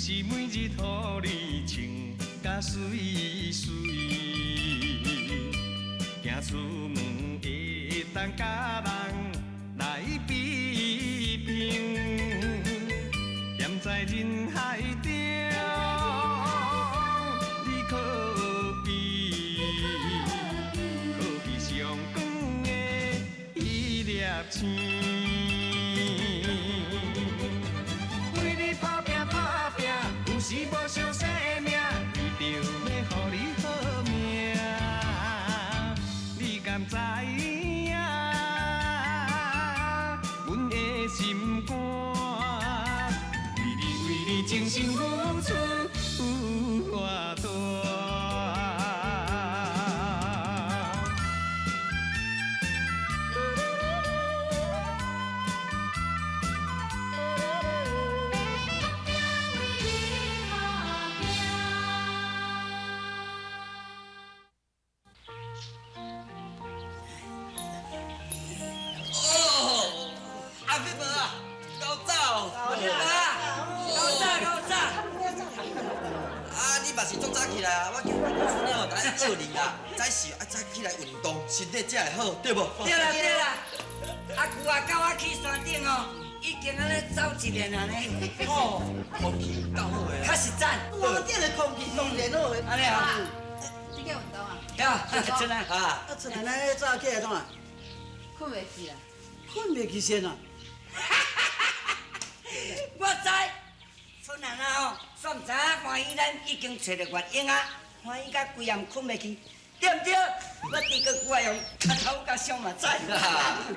是每日予你穿甲媠媠，行出门会当佮人来比拼，踮在人海中，你可比可比上光的彼粒星。为你打拼打拼，有时无相生命，为著欲予你好命，你敢知影？阮的心肝，为你为你真心付出有偌大。哦，阿飞伯啊，够早，阿飞伯啊，够早够早。啊，你嘛是足早起来啊？我叫阮孙仔哦，来学你啊，早时爱早起来运动，身体才会好，对无？对啦对啦，阿舅啊，佮我去山顶哦，已经按呢走一遍啊呢。哦，空气够好的。较实在。我顶的空气当然好的。按呢啊。你去运动啊？对啊，春兰啊。啊，春兰，咱早起来创啊？睏袂去啦。睏袂去先啊？我知，春兰啊吼，煞毋知影欢喜咱已经揣著月英啊，欢喜甲规暗睏袂去，对毋对？我猪哥久啊用较头较伤嘛知。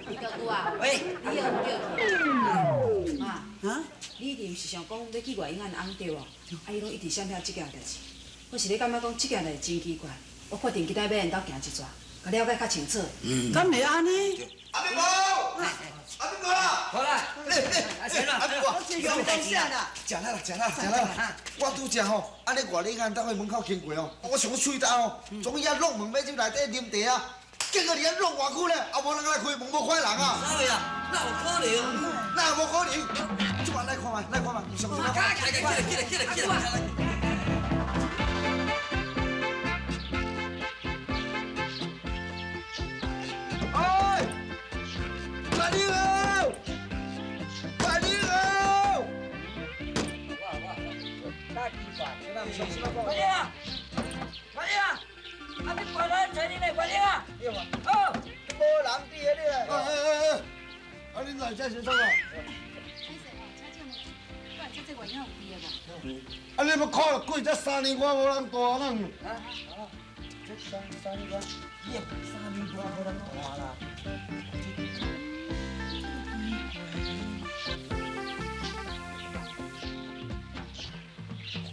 猪哥久啊，喂，你又毋对去。妈，啊？你一定毋是想讲欲去月英仔翁对无？啊，伊拢一直闪避这件代志，我是咧感觉讲这件代志真奇怪，我决定今仔欲𪜶兜行一逝，共了解较清楚。敢会按呢？阿飞伯，阿飞伯啦！好啦，阿飞伯，有当啥啦？食力啦，食力，食力啦！我拄则吼，按呢外里按兜的门口经过吼，我想讲喙焦吼，总伊遐弄门欲入内底啉茶啊，结果伫遐弄偌久咧，啊无人来开门，无看人啊！啥话啊？哪有可能？哪有无可能？这摆来看觅，来看觅，上起来，起来，起来，起来，起来！哎，白你好，白你好。快点啊！快点啊！啊，你过来找你呢，快点啊！好。无人伫咧咧。哎哎哎，啊，恁来这是创啥？歹势哦，请证我这这原因有伫的无？啊，你要看鬼这三年外无人住啊，咱。啊，这三年外，你三年外无人住啦。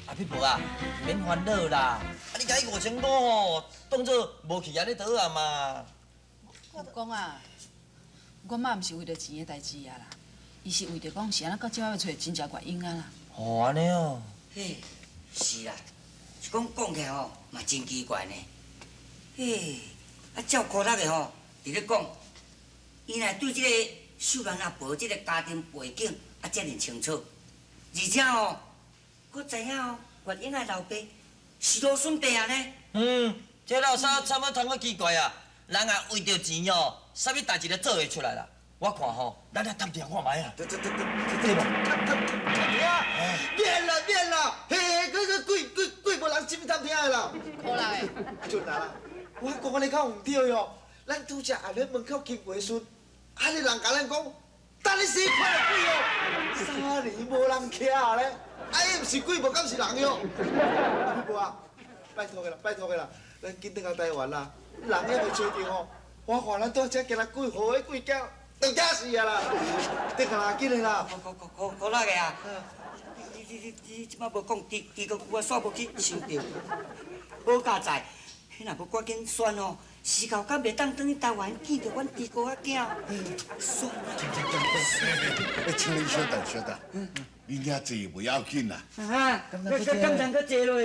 阿飞伯啊，免烦恼啦，啊你共伊5000箍吼，当做无去按呢就好啊嘛。有讲啊，阮妈毋是为著钱的代志啊啦，伊是为著讲是按怎到这摆欲揣真正月英仔啦。哦，按呢哦。嘿，是啦，是讲讲起来吼嘛真奇怪呢。嘿，啊照苦力的吼，伫咧讲，伊若对这个秀兰阿婆这个家庭背景啊遮尔清楚，而且吼，阁知影哦，月英的老爸是罗孙伯啊呢。嗯，这老啥差不通阁奇怪啊？人啊为著钱哦，啥物代志都做会出来啦。我看吼，咱来探听看觅啊。对对对对对，探探探听，免啦免啦，嘿嘿，个个鬼鬼鬼无人啥物探听的啦。可能的。就来啦，我讲按呢较毋对哟。咱拄才后咧门口经过的时阵，彼个人共咱讲，等你死看著鬼哦，三年无人徛咧，啊，伊毋是鬼，无敢是人哟。阿婆啊，拜托个啦，拜托个啦，咱紧转来台湾啦，人还袂揣著吼，我看咱拄才行来鬼，予彼鬼惊，当惊死啊啦！转来啦，紧的啦。可可可可那个啊？你你你你这摆无讲，猪猪哥我煞无去想著，好佳哉，彼若无赶紧选哦，时到敢袂当转去台湾见著阮猪哥仔囝。选啊！请你稍等稍等，恁遐坐袂要紧啦。啊，敢通阁坐落？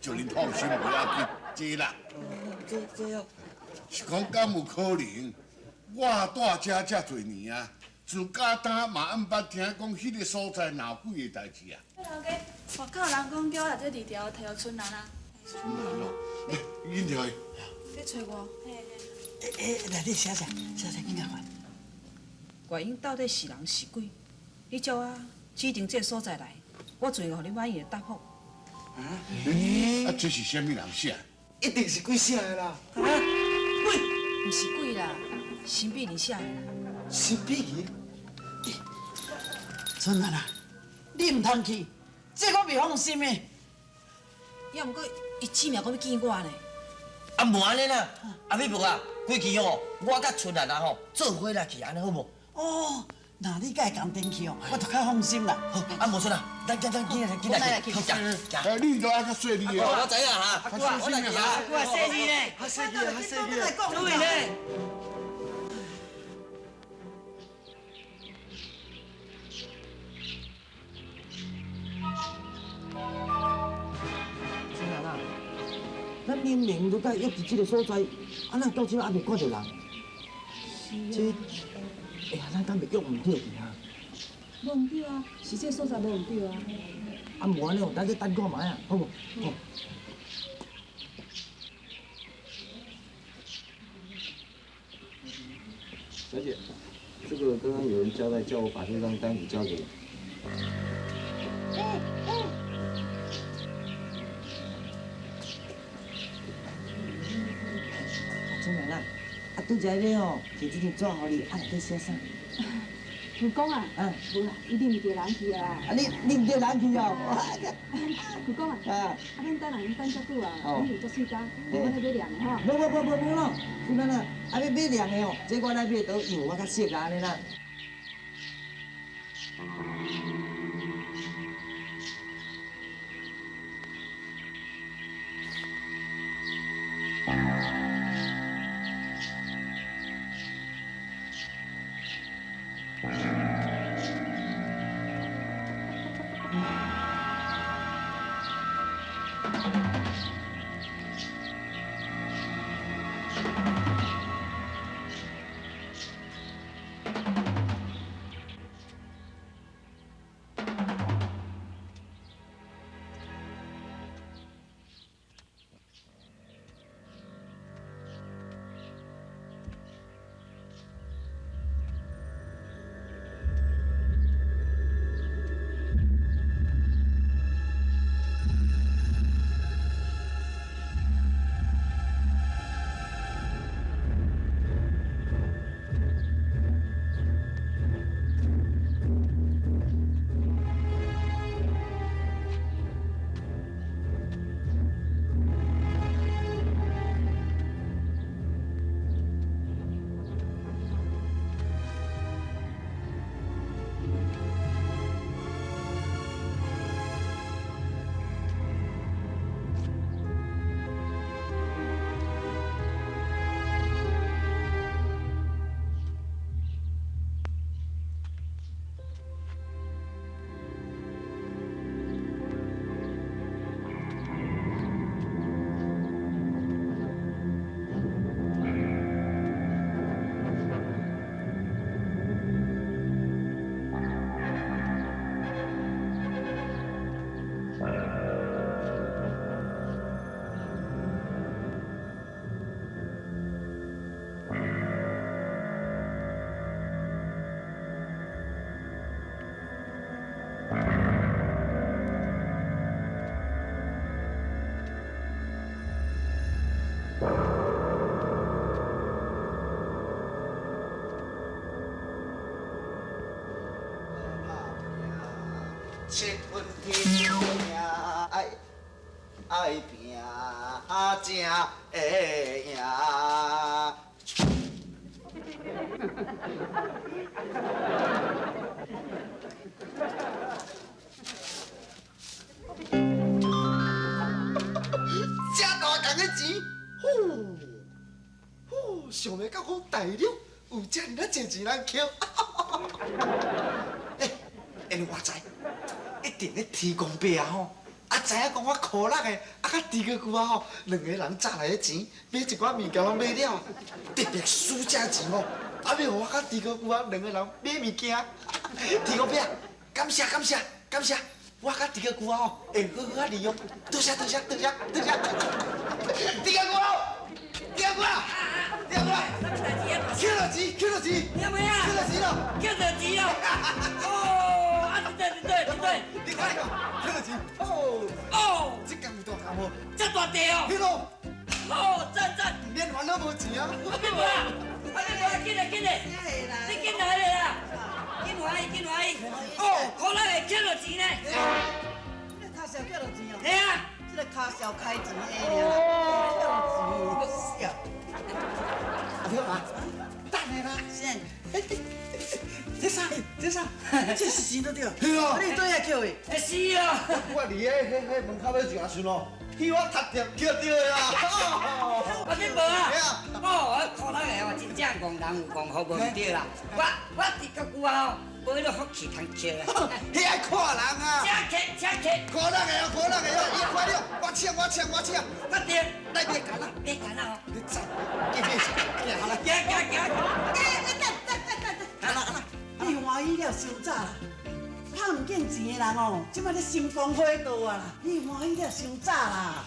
叫恁放心，袂要紧，坐啦。坐坐哦。是讲敢有可能？我蹛遮遮济年啊，自甲今嘛毋捌听讲彼个所在闹鬼的代志啊。老家，外口人讲叫我来这字条提予春兰啊。春兰哦，来，紧提。你揣我。欸，来，你写写，写写，紧甲看。外英到底是人是鬼？你照我指定这个所在来，我自然予你满意的答复。啊，这是啥物人写？一定是鬼写的啦！啊，鬼？毋是鬼啦，神秘人写的啦。神秘人？春兰啊，你毋通去，这我袂放心的。也毋过，伊指名讲欲见我呢。啊，无按呢啦，阿美婆啊，过去吼，我佮春兰啊吼，做伙来去，按呢好无？哦，那你佮伊仝阵去哦，我就较放心啦。好，啊，无孙啊，咱咱咱紧来，紧来去，好，行行。哎，你都爱较细腻的。我知影哈，我来去啊，我细腻呢，较细腻，较细腻。注意呢。春兰啊，咱明明都佮约伫这个所在，啊，咱到这犹未看著人。这，哎呀，咱敢袂约毋对去啊？无毋对啊，是这个所在无毋对啊。啊，无按呢，咱去等看觅啊，好无？好。小姐，这个刚刚有人交代，叫我把这张单子交给你。春兰啊，啊，拄才咧吼，摕这张纸予你，啊，内底写啥？有讲啊？啊，无啦，伊认著人去啊。啊，你认著人去哦？有讲啊？啊，啊，恁等人等遮久啊，你有足喙焦，无我来买凉的吼。无无无无无咯，春兰啊，啊欲买凉的哦，这我来买佗，因为我较熟啊，按呢啦。七分天爱爱拼才会赢。这大工的钱，呼呼，想袂到讲大陆有遮尔啊济钱通捡。欸，因为我知，一定咧天公伯啊吼，啊知影讲我苦力的，啊佮猪哥舅啊吼，两个人早来的钱，买一寡物件拢买了，特别输这钱吼，啊欲予我佮猪哥舅啊两个人买物件。天公伯啊，感谢感谢感谢，我佮猪哥舅哦，会好好啊利用。多谢多谢多谢多谢。猪哥舅，猪哥舅，猪哥舅，捡到钱，捡到钱，有没啊？捡到钱了，捡到钱了。哦，啊对对对对对。你看你看，捡到钱，哦哦，这间有大间无？这大地哦。彼落。哦，赞赞。免烦恼无钱啊。阿伯啊，阿伯啊，紧来紧来，你紧来啦。紧欢喜，紧欢喜！哦，可能会捡到钱呢。这个卡销捡到钱哦。嘿啊，这个卡销开钱的尔。哦，捡到钱，阿表啊，等下啦。啥？这啥？这啥？这是钱都对。对啊。你对遐捡的？是啊。我伫彼门口咧行时哦，去我读着捡到的啊。阿伯啊，哦，我可能的哦，真正戆人有戆福无对啦。我伫个久啊，无彼个福气通捡啦。彼爱看人啊。请客，请客。看人的哦，看人的哦，伊看了，我请，我请，我请。我对。来别干啦，别干啦哦。你走，见面行好啦。行行行。哎，等等等等等。好啦好啦。你欢喜了伤早啦，拍毋见钱的人哦，这摆咧心光火道啊啦。你欢喜了伤早啦，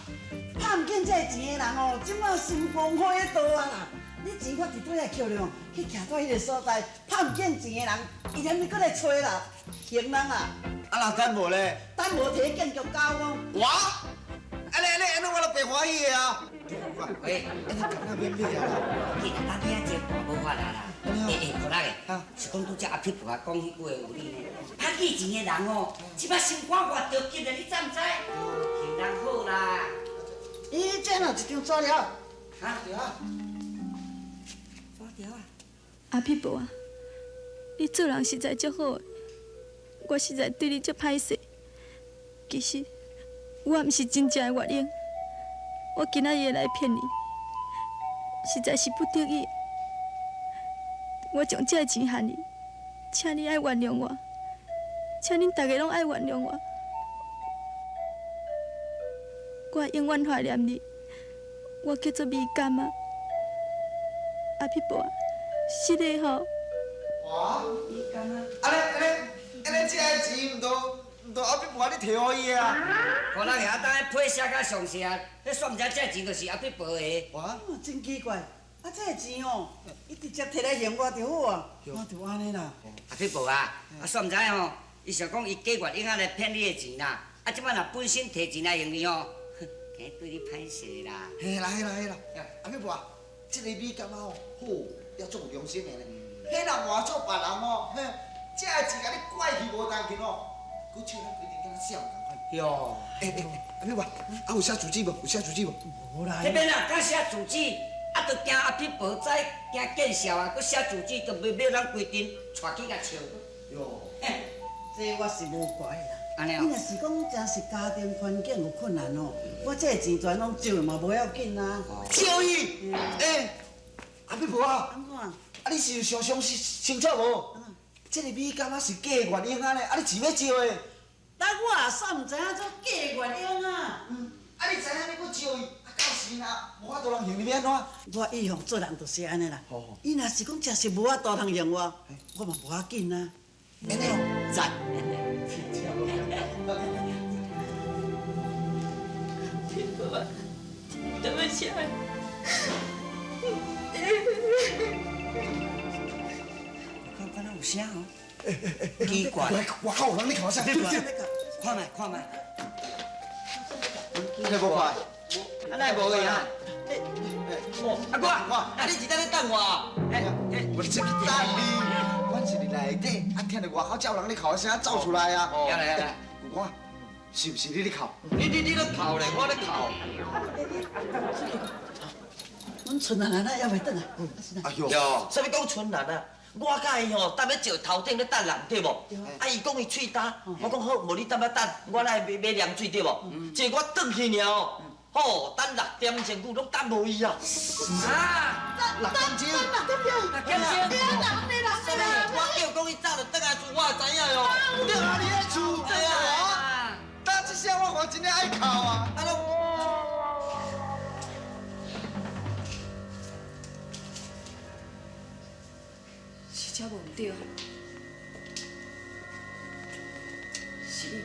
拍毋见这个钱的人哦，这摆心光火道啊啦。你钱我伫对遐捡了，去徛在彼个所在，拍毋见钱的人，伊连你阁来揣啦，行人啊。啊，若等无咧？等无提建局交讲。我？安尼安尼安尼，我就白欢喜的啊。喂，安尼干那免买啊啦？去咱买啊，这无法啦啦。欸欸，苦力的，是讲拄才阿屁婆啊讲彼句话有理呢。拍见钱的人哦，这摆心肝偌着急的，你知毋知？行人好啦。咦，这哪一张纸条？哈？对啊。纸条啊。阿屁婆啊，你做人实在足好的，我实在对你足歹势。其实我毋是真正的月英，我今仔日来骗你，实在是不得已。我将这个钱还你，请你爱原谅我，请恁大家拢爱原谅我。我永远怀念你，我叫做美感啊，阿屁婆，是的吼。哇！美感啊！安尼安尼安尼，这个钱毋都阿屁婆你提予伊的啊？可能遐当批写较详细啊，你煞毋知这钱就是阿屁婆的。哇！真奇怪。啊，这个钱哦，伊直接提来还我就好啊，我就按呢啦。阿屁婆啊，啊，煞毋知吼，伊想讲伊假月英仔来骗你的钱啦，啊，这摆若本身提钱来还你吼，惊对你歹势啦。嘿啦嘿啦嘿啦，阿屁婆啊，这个美感吼，好，也足有良心的咧。彼若换做别人吼，嘿，这个钱共你拐去无当去吼，阁笑咱规定敢若笑仝款。哟，欸欸欸，阿屁婆，啊有写住址无？有写住址无？无啦。彼边啊，敢写住址？啊，就惊阿屁婆知，惊见笑啊！阁写住址，就袂要咱规阵带去共笑。哟，这我是无怪啦。按呢哦。你若是讲真是家庭环境有困难哦，我这个钱全拢借嘛无要紧啊。借伊？欸，阿屁婆啊，按怎？啊，你是有想详细清楚无？这个美感啊是假月英啊咧，啊你钱欲借的？但我也煞毋知影做假月英啊。啊，你知影你阁借伊？到时若无法度人还你欲按怎？我一向做人就是按呢啦。伊若是讲真是无法度通还我，我嘛无要紧啊。按呢哦，赞。天父啊，对不起。看敢若有声哦，奇怪。外口有人咧哭声，看觅看觅。你无看？啊，哪会无去啊？阿哥，啊，你是在咧等我？我是等你，阮是伫内底，啊，听著外口才有人咧哭声走出来啊。来来来，旧官，是毋是你咧哭？你咧哭咧，我咧哭。阮春兰啊，犹未转来。哎哟，啥物讲春兰啊？我佮伊吼，踮咧石头顶咧等人，对无？啊，伊讲伊喙焦，我讲好，无你踮遐等，我来买买凉水，对无？这我转去尔哦，吼，等6点钟久拢等无伊啊！啊， 6点钟，6点钟，6点钟，我叫讲伊早就转来厝，我也知影哟。对啊，你咧厝，对啊。当这声我看真正爱哭啊！啊，拢。是这无毋对，是你，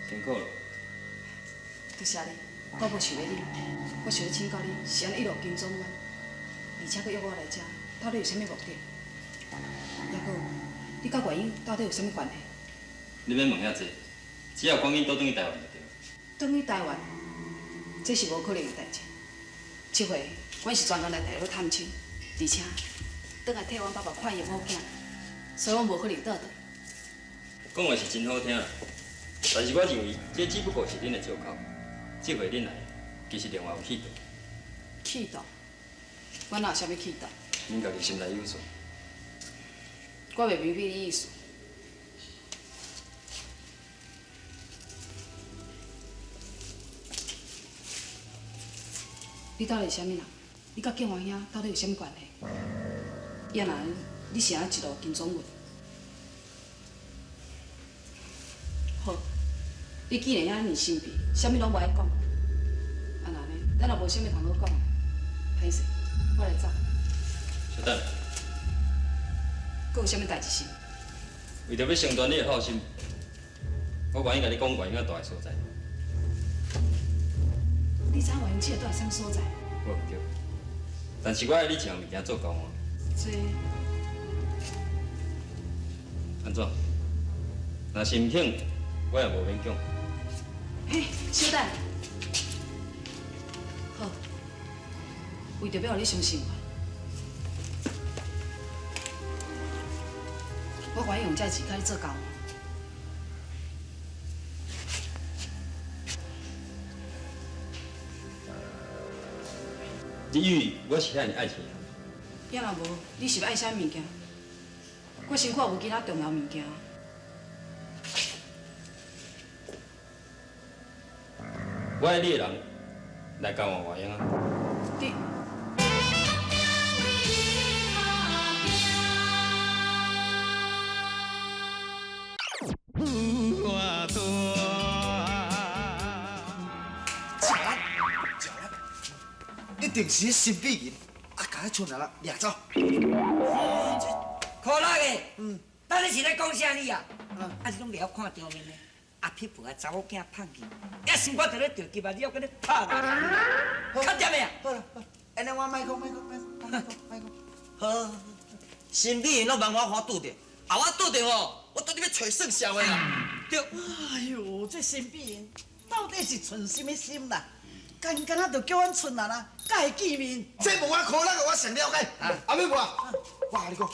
辛苦了。多谢你，我无想欲你，我想欲请教你，是按怎一路跟踪阮，而且阁约我来遮，到底有啥物目的？抑阁，你佮月英到底有啥物关系？你免问遐济，只要赶紧倒转去台湾就对。转去台湾，这是无可能的代志。这回，阮是专工来台北探亲，而且转来替阮爸爸看伊某囝，所以阮无可能倒转。讲话是真好听啦，但是我认为这只不过是恁的借口。这回恁来，其实另外有企图。企图？阮哪有啥物企图？恁家己心内有数。我袂明白你意思。你到底是啥物人？你佮景华兄到底有啥物关系？也若你是按怎一路跟踪阮？好，你既然遐尔神秘，啥物拢无爱讲，啊那呢，咱也无啥物通好讲。歹势，我来走。小等。阁有啥物代志是？为著欲成全你的好心，我愿意共你讲月英仔住的所在。你知影月英姊住佇啥物所在？我毋对，但是我爱你一项物件做交换。这按怎？若是毋肯，我也无勉强。嘿，小等。好，为著欲予你相信我，我愿意用这钱共你做交换。你以为我是遐尔爱钱？也若无，你是欲爱啥物件？我身躯无其他重要物件。我爱你的人来交换月英啊！你。一定是彼神秘人，啊，共彼春兰掠走。可乐的，到底是咧讲啥你啊？啊，你拢袂晓看场面呢？阿匹婆啊，查某囝胖去，一心我就咧着急啊，你犹阁咧拍人，较掂的啊？好啦，好，按呢我莫讲，莫讲，莫讲，莫讲，莫讲。好，神秘人拢茫我看拄著，啊，我拄著吼，我到底欲揣算数的啦。对。哎哟，这神秘人到底是存啥物心啦？干干仔就叫阮春兰啊，佮伊见面。这问我可乐，我上了解。阿妹婆，我共你讲，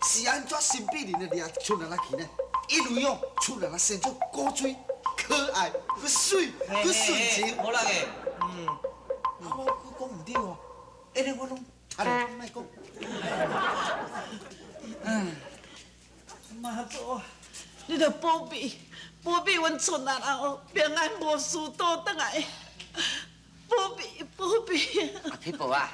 是按怎神秘人的掠春兰去呢？因为哦，春兰生做古锥，可爱，阁媠，阁纯情。好啦个，我讲毋对哦，按呢我拢阿你莫讲。妈祖，你著保庇保庇阮春兰啊，哦，平安无事倒转来。保庇保庇！阿匹婆啊，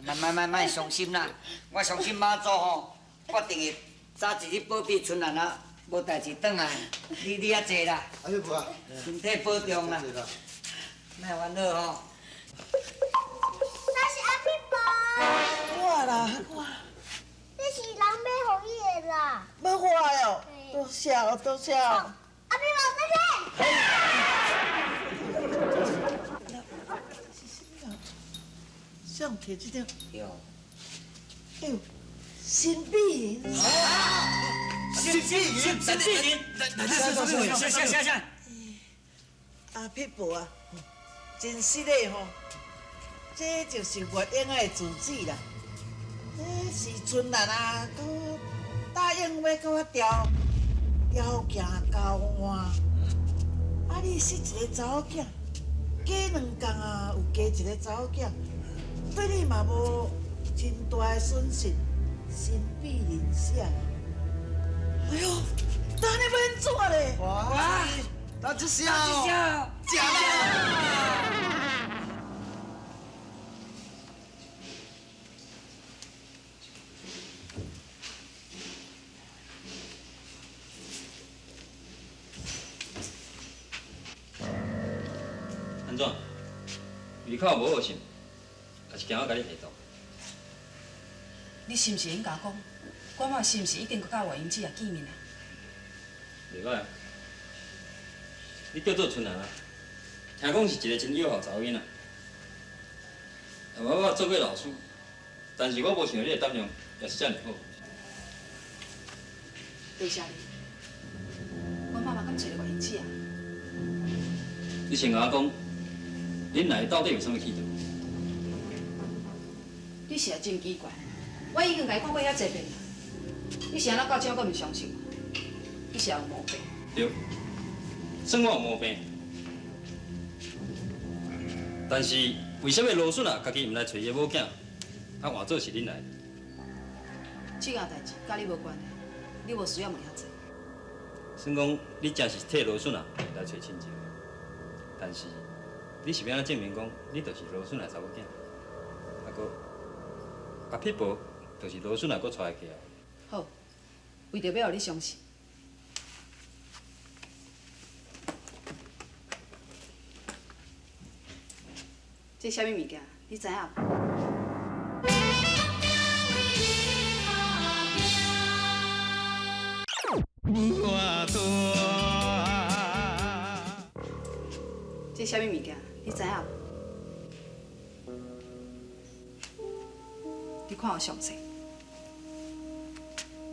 莫莫莫莫伤心啦！我相信妈祖吼，我定会早一日保庇春兰啊，无代志转来。你遐坐啦，阿匹婆啊，身体保重啦，莫烦恼吼。那是阿匹婆。我啦，我。这是人买予伊的啦。买我的哦，多谢哦，多谢哦。阿匹婆，再见。谁摕这张？对。哎呦，神秘人！神秘人，神秘人，来来来，啥啥啥啥？阿匹婆啊，真实的吼，这就是月英的住址啦。这是春兰啊，阁答应欲佮我调条件交换。啊，你是一个查某囝，加两工啊，有加一个查某囝。对你嘛无真大的损失，神秘人写。哎呦，当你欲按怎咧？哇！那这下哦，假的。按怎？胃口无好是？还是惊我共你下毒？你是毋是会用共我讲，我妈是毋是已经阁佮月英姊仔见面啊？袂歹啊。你叫做春兰啊，聽講是一個真要好查某囡仔。我做過老師，但是我無想到你的膽量也是遮爾好。多謝你。阮媽媽敢揣著月英子啊？你先共我講，恁來到底有啥物企圖？你實在真奇怪，我已經共你講過遐濟遍啦，你是按怎到這閣毋相信我？你是有毛病？對，算我有毛病。但是為啥物羅順啊，家己毋來揣伊的某囝，啊換做是恁來？這件代誌佮你無關係，你無需要問遐濟。算講你真是替羅順啊來揣親情，但是你是欲按怎證明講你就是羅順啊查某囝？啊，閣阿撇婆就是羅順啊閣帶起來。好，為著欲予你相信，這啥物物件？你知影無？這啥物物件？你知影無？你看我詳細。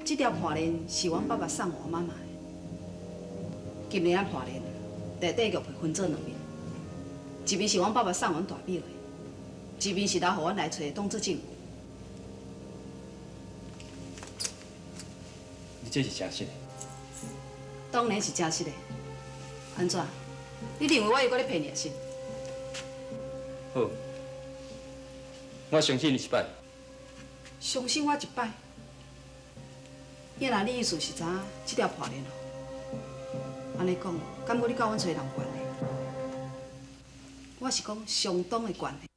這條項鍊是阮爸爸送予我媽媽的。今年仔項鏈內底玉皮分做兩面，一面是阮爸爸送阮大表的，一面是留予阮來揣，當做證據。你這是真實的？當然是真實的。按怎？你認為我猶閣咧騙你是？好，我相信你一擺。相信我一擺？若你意思是知影這條項鏈哦？按呢講，敢閣你佮阮揣人有關係？我是講相當的關係。